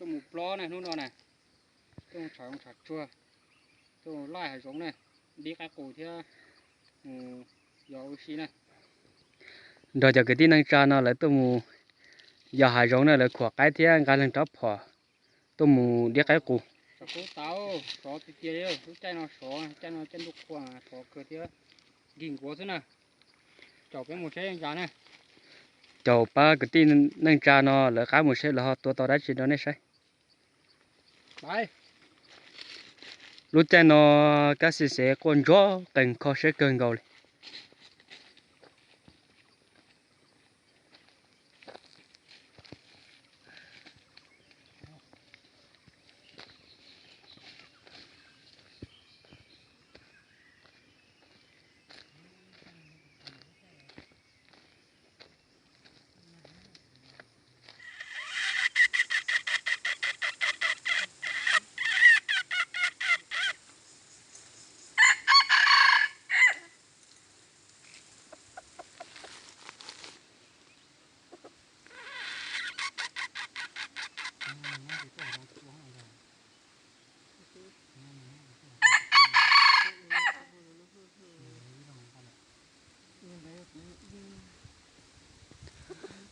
Tuaj mus plob na hnub no na, tuaj mus tsham zoov tsham tsuag, tuaj mus laij hav zoov na, dib qaib qus thiab mus yos ua si na. Nrog cov kwv tij neej tsa no lawv tuaj mus yos hav zoov na, lawv khuam qaib thiab nqa leeg rab phom tuaj mus dib qaib qus. Sov qub tau, sov tiag tiag li, lub caij no sov, caij no caij ntuj qhua sov kawg thiab, nkig nkuav xwb na. Caum peb mus seb zas na. Caum pab kwv tij neej tsa no lawv qab mus seb lawv ho tua tau dab tsi rau nej saib. Lub caij no kab xi xev quaj ntsuag qees kho siab kawg nkaus li.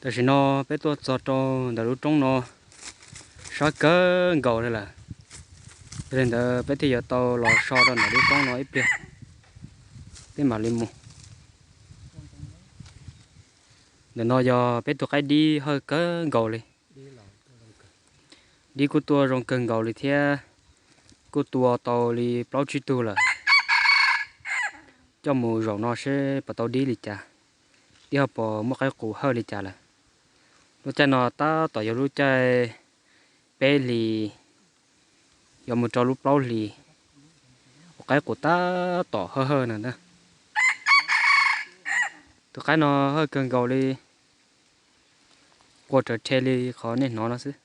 Tam sim no peb tuaj txog rau ntawm lub roob no sab kawg nkaus li lawm. Yog li ntawd peb thiaj yuav tau los so rau ntawm lub roob no ib pliag, peb mam li mus. Ntawm no yog peb tus qaib dib hawj kawg nkaus li. Dib kuj tuaj zoo kawg nkaus li thiab, kuj tua tau li plaub tsib tug lawm. Coj mus zaum no seb puas tau dib li cas, dib ho puas muaj qaib qus hawj li cas lawm. Lub caij no tab tom yog lub caij peb hlis yuav mus rau lub plaub hlis, ua qaib qus tab tom hawj hawj no ntag. Tus qaib no hawj kawg nkaus li, qua rawv rhe li qhov nej hnov no xwb.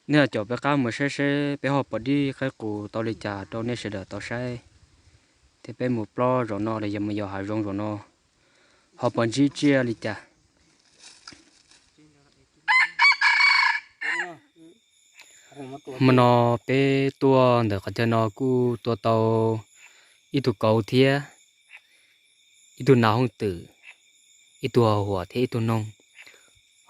Nej caum peb qab mus saib seb peb ho puas dib qaib qus tau li cas rau nej sawv daws tau saib, thiab peb mus plob zaum no los yog mus yos hav zoov zaum no ho puas ntsib tsiaj li cas. Hmo no peb tuaj ntawm qhov chaw no kuj tua tau ib tug kauv thiab ib tug nas hooj twm, ib tug huam thiab ib tug noog.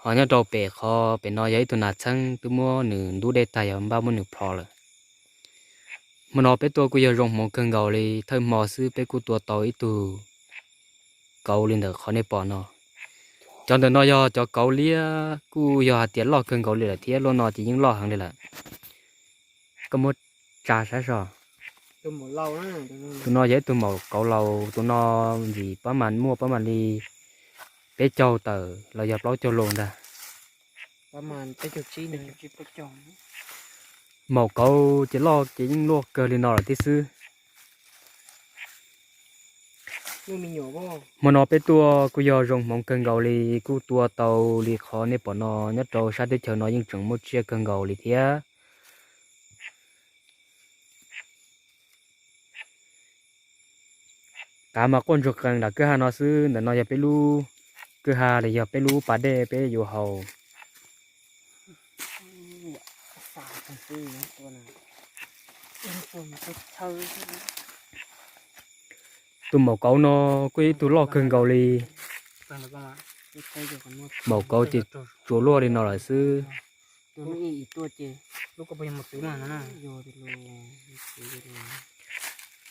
Ho nyob rau pem qhov pem no yog ib tug nas txheeb twb muab nws ntub dej tag, yog npaj muab nws plho lawm. Hmo no peb tuaj kuj yog zoo hmoov kawg nkaus li, thawj hmo xwb peb kuj tua tau ib tug kauv li ntawm qhov nej pom no. Cov ntawm no yog cov kauv liab, kuj yog hais tias loj kawg nkaus li lawm thiab, luaj no ces yeej loj heev li lawm. Koj muab tsa saib so. Tus no yog ib tug maum kauv laus, tus no ntxim pab mas muaj pab mas li peb caug tawm los yog plaub caug lus ntag. Maum kauv ces loj ces yeej luaj kawg li no lawm thiab xwb. Hmo no peb tuaj kuj yog zoo hmoov kawg nkaus li, kuj tua tau li qhov nej pom no. Nyob rau sab teb chaws no yeej tseem muaj tsiaj kawg nkaus li thiab. Kav mas quaj ntsuag qees nram kwj ha no xwb. Ntawm no yog peb lub kwj ha los yog peb lub pas dej peb yuav haus. Tus maum kauv no kuj ib tug loj kawg nkaus li. Maum kauv ces tsuas luaj li no lawm xwb.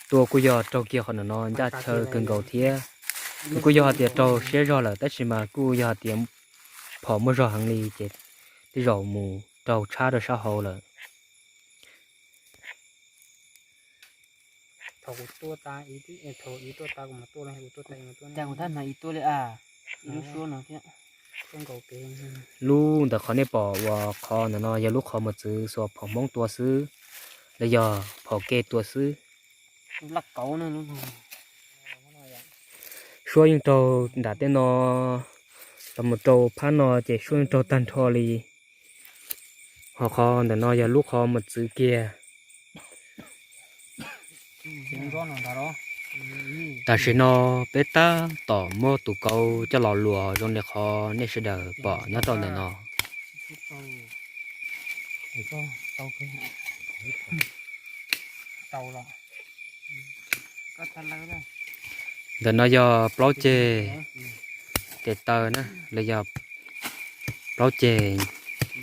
Tua kuj yog raug kiag qhov ntawm no ncaj chaw kawg nkaus thiab. Nws kuj yog hais tias raug siab zog lawm, tab sis mas kuj yog hais tias phom muaj zog heev li ces tej zaum mus raug tshab rau sab hauv lawm. Lub ntawm qhov nej pom uas qhov ntawm no yog lub qhov mos txwv xuas phom hmoob tua xwb, los yog phom ke tua xwb. Suab yeej raug nram tej no, los mus rau phab no ces suab yeej raug tag nrho li. Ho qhov ntawm no yog lub qhov mos txwv kiag. Tam sim no peb tab tom muab tus kauv coj los luas zoo li qhov nej sawv daws pom nyob rau ntawm no. Ntawm no yog plaub ceg tes taw na, los yog plaub ceg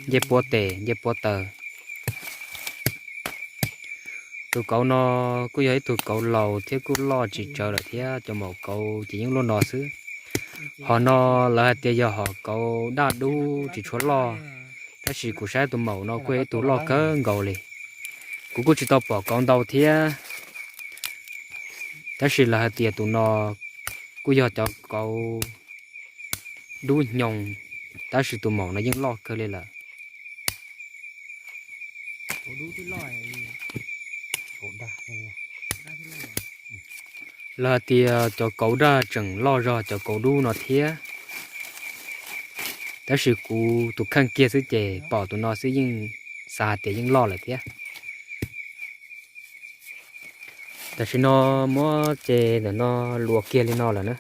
ncej puab tes ncej puab taw. Tus kauv no kuj yog ib tug kauv laus thiab kuj loj tsis tsawg lawm thiab, cov maum kauv ces yeej loj no xwb. Hom no lawv hais tias yog hom kauv daj dub tsis tshua loj, tab sis kuv saib tus maum no kuj yog ib tug loj kawg nkaus li. Kuv kuj tsis tau pom kauv ntau thiab, tab sis lawv hais tias tus no kuj yog cov kauv dub hnyoo, tab sis tus maum no yeej loj kawg li lawm. Lawv hais tias cov kauv daj tseem loj zog cov kauv dub no thiab, tab sis kuv tus kheej kiag xwb ces pom tus no xwb yeej xav hais tias yeej loj lawm thiab. Tam sim no muab ces ntawm no luas kiag li no lawm na.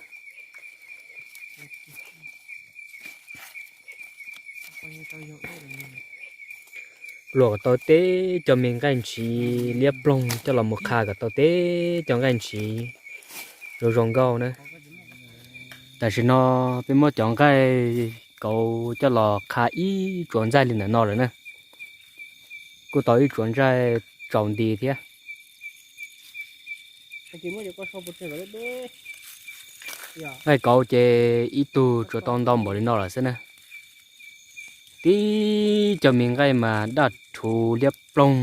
Luas kom tau teb cov me nqaij ntshiv liab ploog coj los mus qha kom tau teb cov nqaij ntshiv zoo zoo nkauj na. Tam sim no peb muab cov nqaij kauv coj los qha ib tsuas ntxaij li ntawm no lawm na. Kuj tau ib tsuas ntxaij tsaus nti thiab. Nqaij kauv ces ib tug tsuas tau ntau npaum li no lawm xwb na. Tib cov me nqaij mas daj rhuv liab ploog,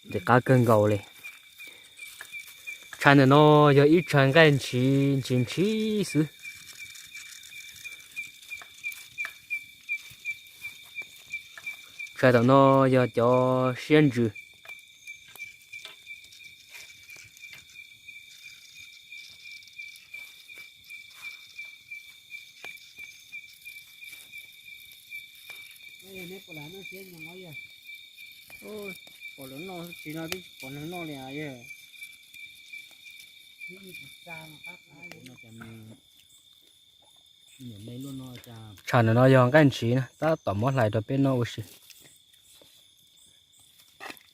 ntxim qab kawg nkaus li. Tshav ntawm no yog ib tshav nqaij ntshiv ntshiv ntshiv xwb. Tshav tom no yog cov siab ntsws. Pom lawv noj tsis no twb tsis pom neeg noj li. Tshav ntawm no yog nqaij ntshiv na, tab tom muab hlais rau peb noj ua si.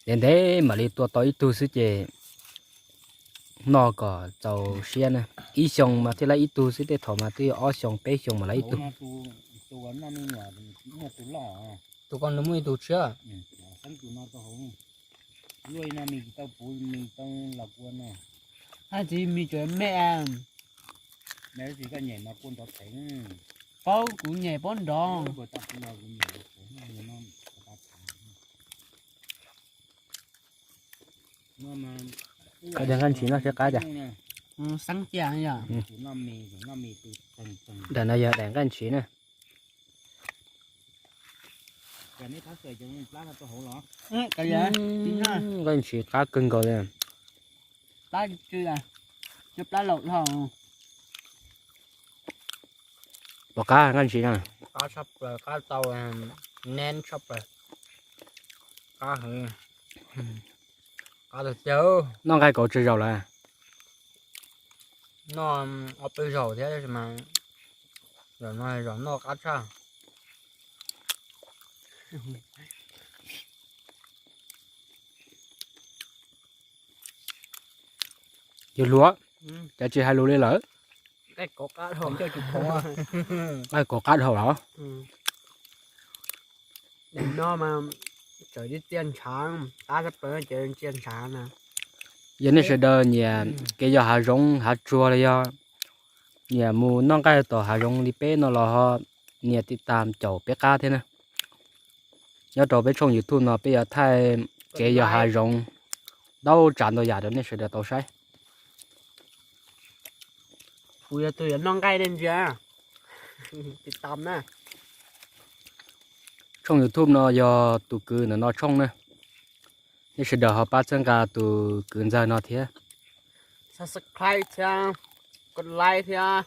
Ntev ntev mam li tua tau ib tug xwb ces noj kom txaus siab na. Ib xyoo mas thiaj li ib tug xwb, tej thaum mas twb yog ob xyoo peb xyoo mam li ib tug. Tus ko nws muaj ib tug tshiab. Hab txiv mis tseem me, paub kuv nyem paub nrov. Koj de nqaij ntshis noj seb qab cas. Xeeb tiag yog. Daim no yog daim nqaij ntshis na. Nqaij ntshis qab kawg nkaus li. Plab laus dhau. Puas qab nqaij ntshis no? Qab tshaj plaws, qab tau, neb tshaj plaws. Qab heev, qab tiag tiag. Noj nqaij kauv tsawg zaus lawm? Noj ob peb zaus thiab, tab sis mas zaum no zaum noj qab tshaj. Yog luag, cas tsis hais lus li lawm? Nqaij kauv qab dhau los? Daim no mas txawm tib txiaj ntshav, qab tshaj plaws ces txiaj ntshav na. Yog nej sawv daws nyiam kev yos hav zoov hav tsuag los yog nyiam mus noj nqaij tom hav zoov li peb no los ho nias tiv tam caum peb qab thiab na. Nyob rau peb tshooj YouTube no peb yuav thaij kev yos hav zoov ntau tsav ntau yam rau nej sawv daws tau saib. Kuv yog tus yuav noj nqaij nej ntsia, tiv tam na. Tshooj YouTube no yog tus kwv ntawm no tshooj na. Nej sawv daws ho pab txhawb nqa tus kwv ntxawg no thiab. Subscribe thiab, kos like thiab,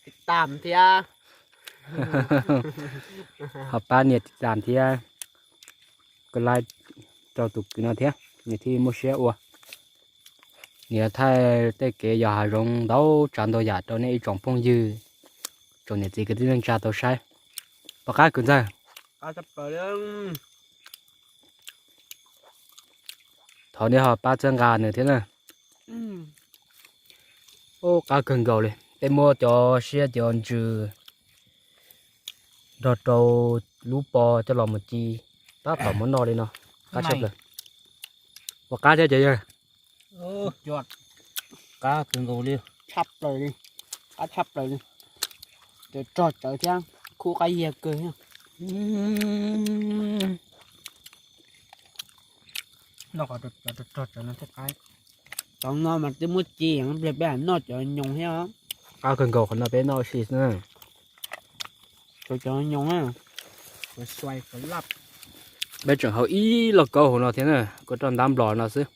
tiv tam thiab. Ho pab nias tiv tam thiab, kos like rau tus kwv no thiab, nws thiaj muaj siab ua. Niam thaij tej kev yos hav zoov ntau tsav ntau yam rau nej ib tsoom phooj ywg, tsoom niam txiv kwv tij neej tsa tau saib. Pom qab kwv ntxawg. Thov nej ho pab txhawb nqa nws thiab na. Ub, qab kawg nkaus li. Peb muab cov siab cov ntsws nrog rau lub pob coj los mus ci, tab tom muab noj li no. Qab tshaj plaws. Ua qab thiab cov yawg. Qab kawg nkaus li. Tshaj plaws li. Qab tshaj plaws li. Cov rog tsawv thiab, khub qab yiag kawg thiab. Noj qhov rog tsawv no thiaj qab. Cov no mas twb muab ci, peb noj cov nyoos thiab. Qab kawg nkaus, qhov no peb noj ua si xwb na. Cov nyoos na. Peb tseem haus ib lauj kaub hauv no thiab na, kuv roj ntab nplos no xwb.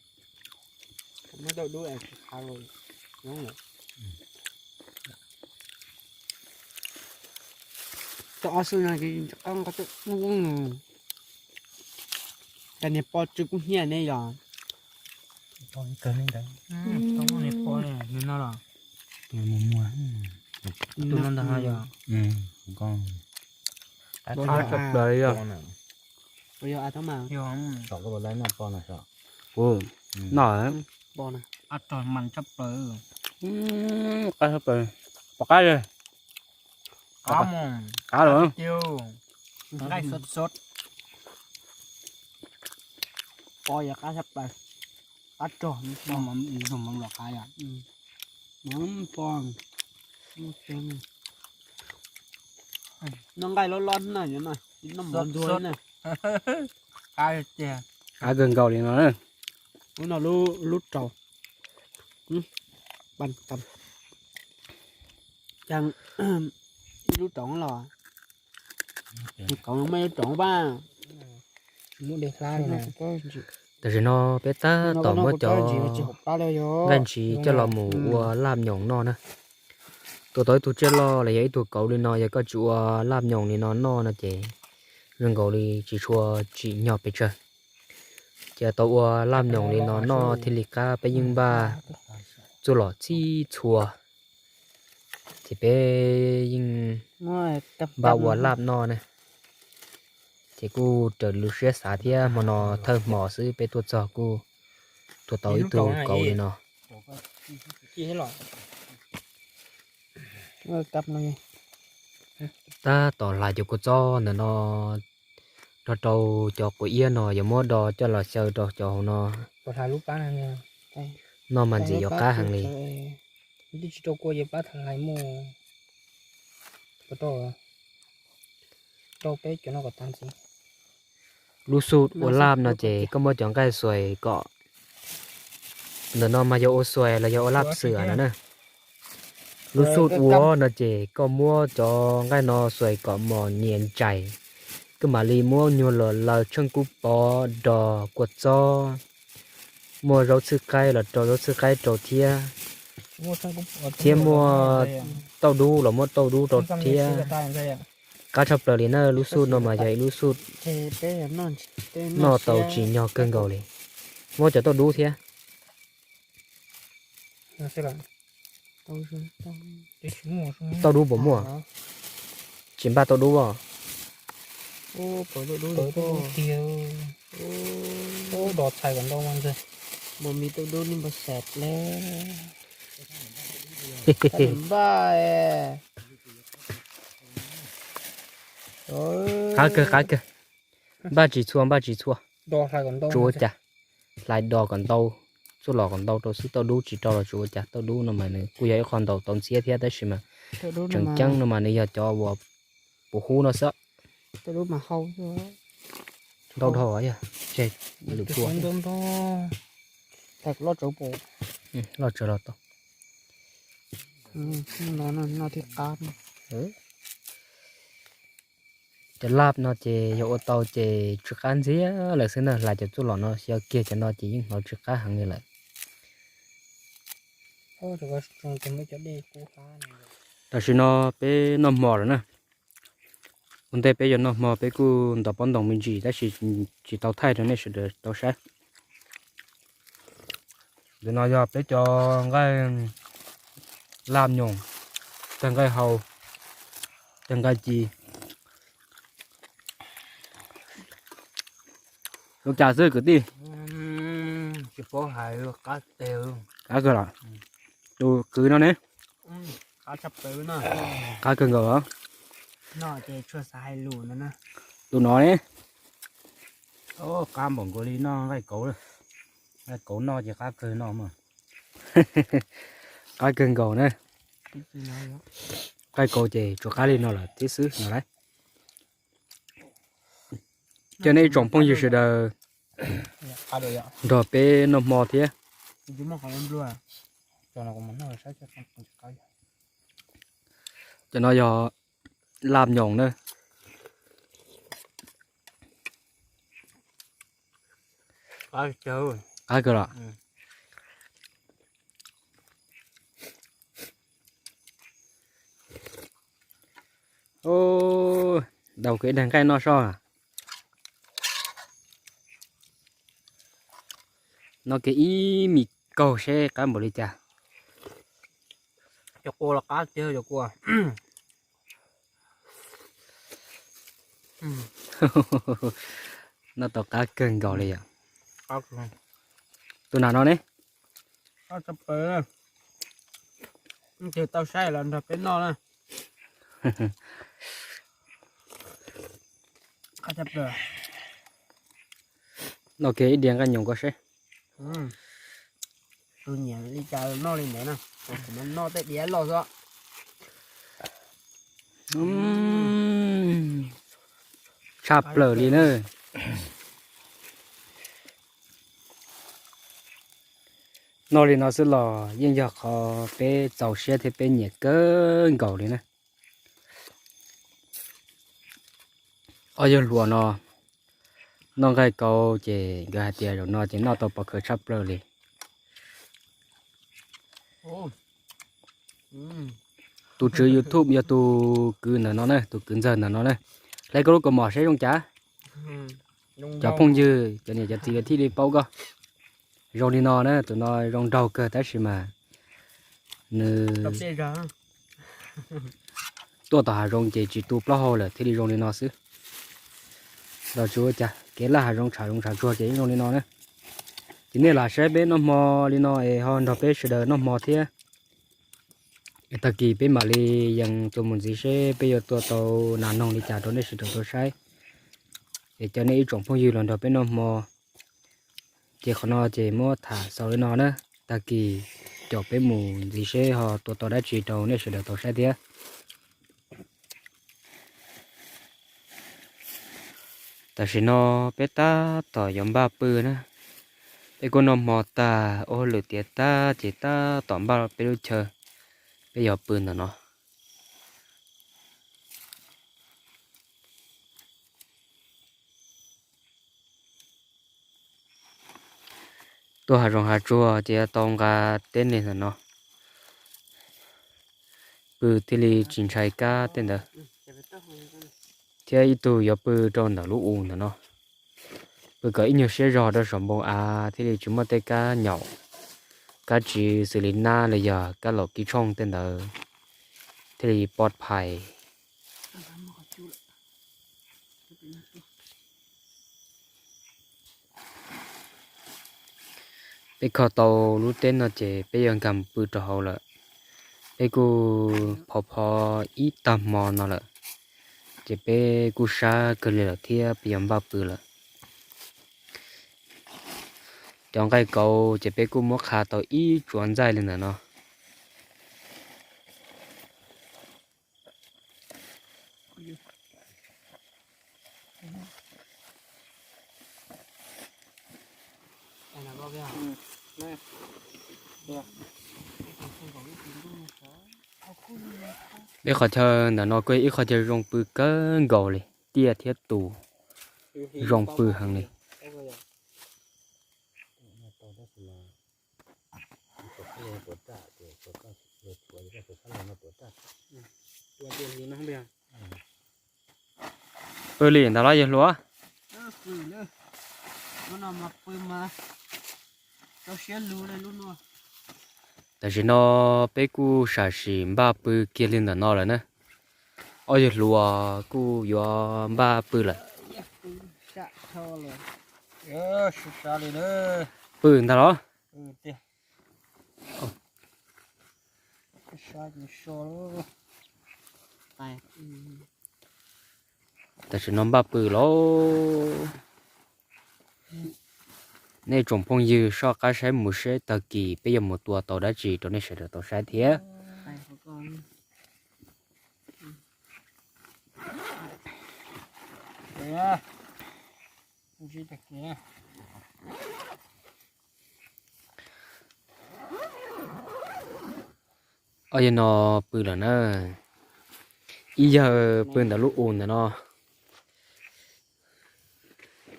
Cas niag poj tsw kub hnyiab ne yog. Niag poj, niag no los. Tus no ntag yog. Yog a tau mas. Yog. Noj. Qab tshaj plaws. Qab tshaj plaws. Pom qab li. Qab mus. Qab lawm. Nqaij sot sot. Pom yog qab tshaj plaws. Qab rog, pom mas zoo mas los qab yom. Pom. Noj nqaij lob lob na, noj mov ntuag na. Qab tiag. Qab kawg nkaus li no na. Lub no lub rau. Ib lub rau los. Kauv no muaj ib lub rau pab. Tam sim no peb tab tom muab cov nqaij ntsis coj los mus ua laj nyoos noj na. Tua tau ib tug tsiaj loj los yog ib tug kauv li no, yog koj tsis ua laj nyoos li no noj no ces zoo nkaus li tsis tshua tsim nyog pes tsawg. Ces tau ua laj nyoos li no noj thiaj li qab, peb yeej npaj txuj lom txhij txhua, ces peb yeej npaj ua laj noj na. Ces kuj raws lub siab xav thiab, hmo no thawj hmo xwb peb tuaj txog kuj tua tau ib tug kauv li no. Tab tom hlais cov kua txob ntawm no nrog rau cov quav iab no yuav muab do coj los xyaw rau cov hauv no. Noj mas ntxim yuav qab heev li. Lub xub ua laj no ces koj muab cov nqaij xuais kom, ntawm no mas yog ua xuais los yog ua laj xwm no na. Lub xub ua no ces koj muab cov nqaij no xuais kom mos nyias ntsais, koj mam li muab nyuag luam laws tsheej kub pov, do kua txob, muaj zaub txhwb qaib los rau zaub txhwb qaib rau thiab, thiab muaj tauj dub los muab tauj dub rau thiab. Qab tshaj plaws li na, lub xub no mas yog ib lub xub noj tau tsim nyog kawg nkaus li. Muab cov tauj dub thiab. Tauj dub puas muaj? Tsis npaj tauj dub os. Qab kawg, qab kawg. Npaj tsis txhua, npaj tsis txhua. Tsis ua cas, hlais do kom ntau, txuj lom kom ntau rau xwb, tauj dub tsis rau los tsis ua cas. Tauj dub no mas nws kuj yog ib qho ntaus tau ntxhiab thiab, tab sis mas tseem ceeb no mas nws yog cov uas puv hub no xwb. Ntau dhau yog tseg lwm pua. Loj tsawv los tau. Cov laj no ces yog ua tau ces tsw qab ntxiag lawm xwb na, hlais cov txuj lom no xyaw kiag cov no ces yeej hnov tsw qab heev li lawm. Tam sim no peb noj hmo lawm na. Ua ntej peb yuav noj hmo peb kuj ntov pob ntoos me ntsis tab sis tsis tau thaij rau nej sawv daws tau saib. Ntawm no yog peb cov nqaij laj nyoos, tag nqaij hau, tag nqaij ci. Ua cas xwb kwv tij? Tsis paub hais, qab teg. Qab kawg los? Tus kwv no ne? Qab kawg nkaus. Tus no ne? Qab npaum nkaus li noj nqaij kauv. Nqaij kauv noj ces qab kawg no mas. Qab kawg nkaus na. Nqaij kauv ces tsuas qab li no lawm thiab xwb no lauj. Coj nej ib tsoom phooj ywg sawv daws nrog peb noj hmo thiab. Cov no yog laj nyoos na. Qab kawg los? Daus kiag ib daig nqaij noj soj. Noj kiag ib me kaug seb qab npaum li cas. Cov qua los qab tiag cov qua. Noj tau qab kawg nkaus li yom. Tus nam no ne? Tau saib los nrog peb noj na. Noj kiag ib diav nqaij nyoos koj seb. Tus nyiam li cas noj li ntawd na, noj tej diav los xwb. Tshaj plaws li na. Noj li no xwb los yeej yog qhov peb txaus siab thiab peb nyiam kawg nkaus li na. Ob yawg hluas no noj nqaij kauv ces nkawd hais tias zaum no ces noj tau pov khawv tshaj plaws li. Tus tswv YouTube yog tus kwv ntawm no na, tus kwv ntxawg ntawm no na. Hle koj lub kaus mom seb zoo cas. Cov phooj ywg cov niam cov txiv thiaj li paub koj. Zoo li no na, tus no zoo nraug kawg tab sis mas nws tuaj tom hav zoov ces tsis tu plaub hau lawm thiaj li zoo li no xwb. Los tsis ua cas, kev laj hav zoov tshav zoov tshav tsuag ces yeej zoo li no na. Ces nej lam saib peb noj hmo li no es ho nrog peb sawv daws noj hmo thiab. Tag kis peb mam li yees tuaj mus ntxiv seb peb yuav tua tau nas noog li cas rau nej sawv daws tau saib. Es coj nej ib tsoom phooj ywg los nrog peb noj hmo. Ces qhov no ces muab tham xaus li no na, tag kis caum peb mus ntxiv seb ho tua tau dab tsi rau nej sawv daws tau saib thiab. Tam sim no peb tab tom yuav npaj pw na, peb kuj noj hmo tag ua hauj lwm tiav tag ces tab tom npaj peb lub chaw, peb yuav pw ntawm no. Tuaj hav zoov hav tsuag ces yuav tau nqa teb ntawm no pw thiaj li tsis ntshai kab tej ntawd. Thiab ib tug yuav pw rau ntawm lub u ntawm no, pw kom ib nyuag siab zog rau saum npoo av thiaj li tsis muaj tej kab nyaum, kab tsis xws li nab los yog kab laum kib tshooj tej ntawd, thiaj li pov phais. Peb kho tau lub teb no ces peb yuav nkag pw rau hauv lawm. Peb kuj phov phov ib tag hmo no lawm, ces peb kuj sab kawg li lawm thiab peb yuav npaj pw lawm. Cov nqaij kauv ces peb kuj muab qha tau ib tsuas ntxaij li ntawm no. Peb qhov chaw ntawm no kuj ib qhov chaw zoo pw kawg nkaus li, tiaj thiab tus zoo pw heev li. Pw li ntawd los yawg hluas? Tam sim no peb kuj sam sim npaj pw kiag li ntawm no lawm na. Ob yawg hluas kuj yuav npaj pw lawm. Pw ntag los? Tam sim no npaj pw lauj. Nej tsoom phooj ywg soj qab saib mus seb tag kis peb yuav mus tua tau dab tsi rau nej sawv daws tau saib thiab. Ob yawg no pw lawm na. Ib yawg pw ntawm lub u ntawm no.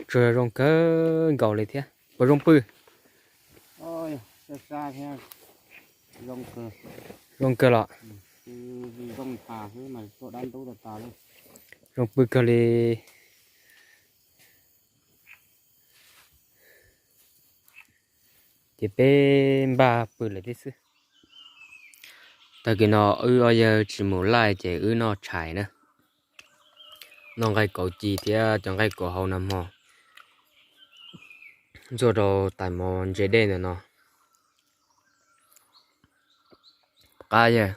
Tsuas zoo kawg nkaus li thiab. Puas zoo pw? Zoo kawg los? Zoo pw kawg li. Ces peb npaj pw lawm tib xwb. Tag kis no wb ob yawg tsis mus laij ces wb noj tshais na. Noj nqaij kauv ci thiab cov nqaij kauv hauv nag hmo ntxuaj rau tais mov ntse dej ntawm no. Qab yawg.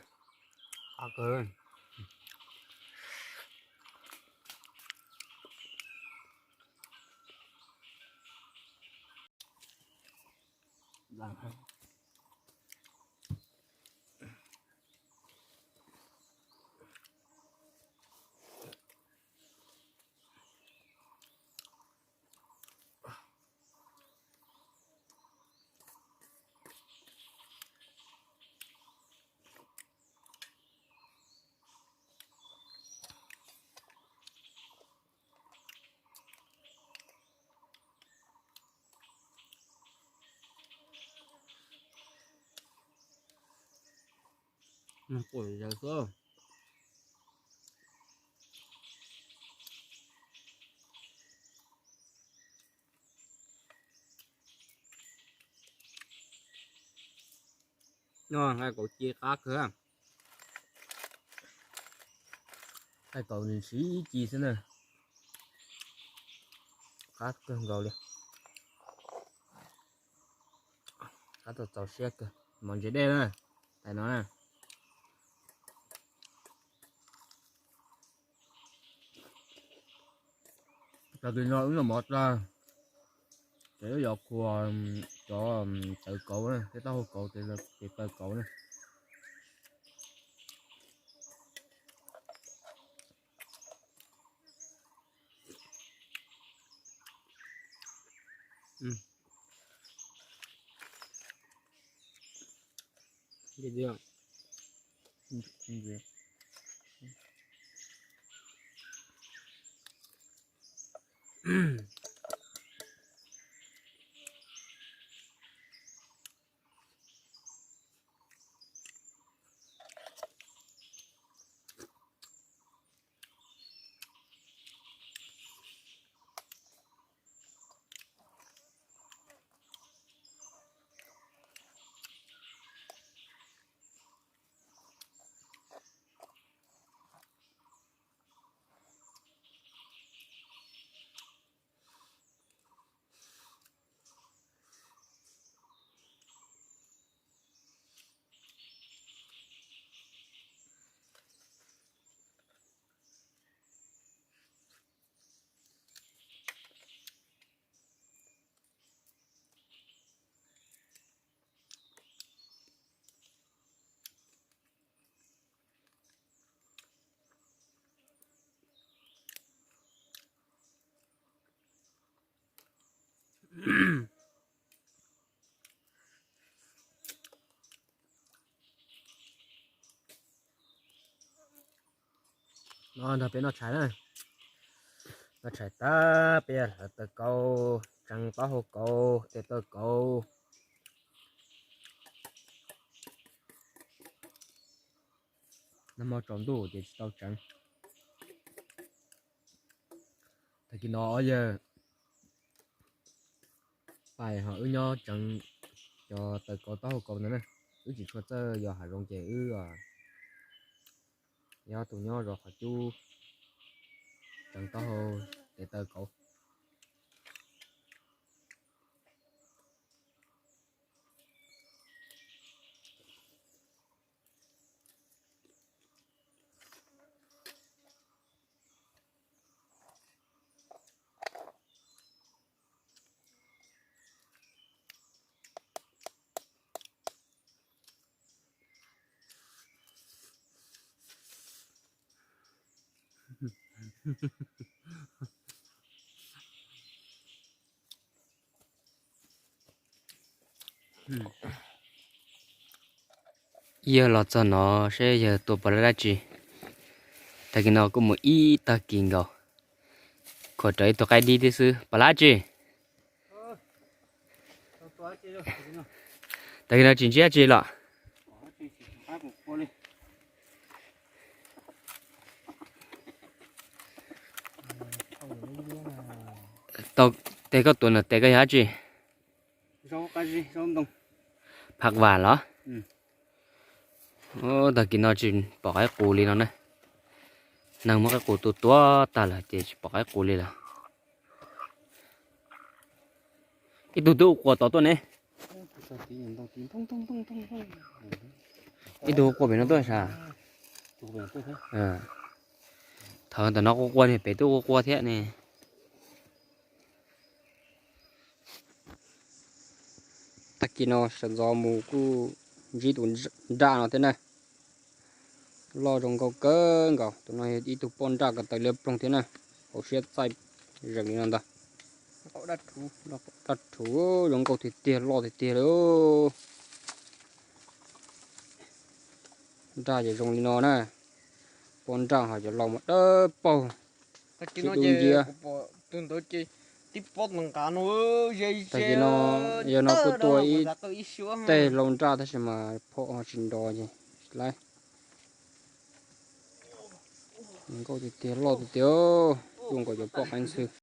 Noj nqaij kauv ci qab kawg. Nqaij kauv nws siv ib ci xwb na. Qab kawg nkaus li. Qab txaus txaus siab kawg. Mov ntse dej na, tais no na. Tag kis no wb noj mov tag, ces wb yuav khuas cov tawv kauv na, tej taub hau kauv, tej taw kauv na. No nrog peb noj tshais na. Noj tshais tag peb hlawv taw kauv, tseev taub hau kauv, tej taw kauv. Nag hmo tsaus ntuj ces tsis tau tseev. Tag kis no ob yawg pais ho wb nyob tseev Yog taws kauv taub hau kauv ntawd na, wb tsis tshua txawj yos hav zoov ces wb yog tus nyob zov qhov cub tseev taub hau ces taws kauv. Yawg los txog no seb yawg tua pov lab dab tsi. Tag kis no kuj mus ib tag kis nkaus, khuam rawv ib tug qaib dib thiab xwb. Pov lab dab tsi? Tag kis no tsis ntsib dab tsi los? Tau, tes koj tuav ntawm tes koj yog dab tsi? Phaj vas los? Tag kis no tsis pom qaib qus li no na. Neeg muab qaib qus tua tuag tag lawm ces tsis pom qaib qus li lawm. Ib tug twb ua quas tod tuaj ne. Ib tug ua quas pem no tuaj sav. Thaum ntawm no quas quas, pem twb ua quas thiab ne. Tag kis no sawv ntxov mus kuj ntsib tus nraj no thiab na. Loj zoo nkauj kawg nkaus, tus no yog ib tug poj nraj ko taw liab ploog thiab na. Hauv siab txaij zeeg li no ntag. Daj rhuv zoo nkauj tiag tiag, loj tiag tiag li. Nraj ces zoo li no na. Poj nraj ho cov laus mas dawb paug, thiab dub nciab. Tag kis no, yog no kuj tua ib teg hlau nraj tab sis mas phom ho tsis nrov ces tsis laib. Nkauj tiag tiag, loj tiag tiag, cuaj nkaus cov poj qaib ntxhw.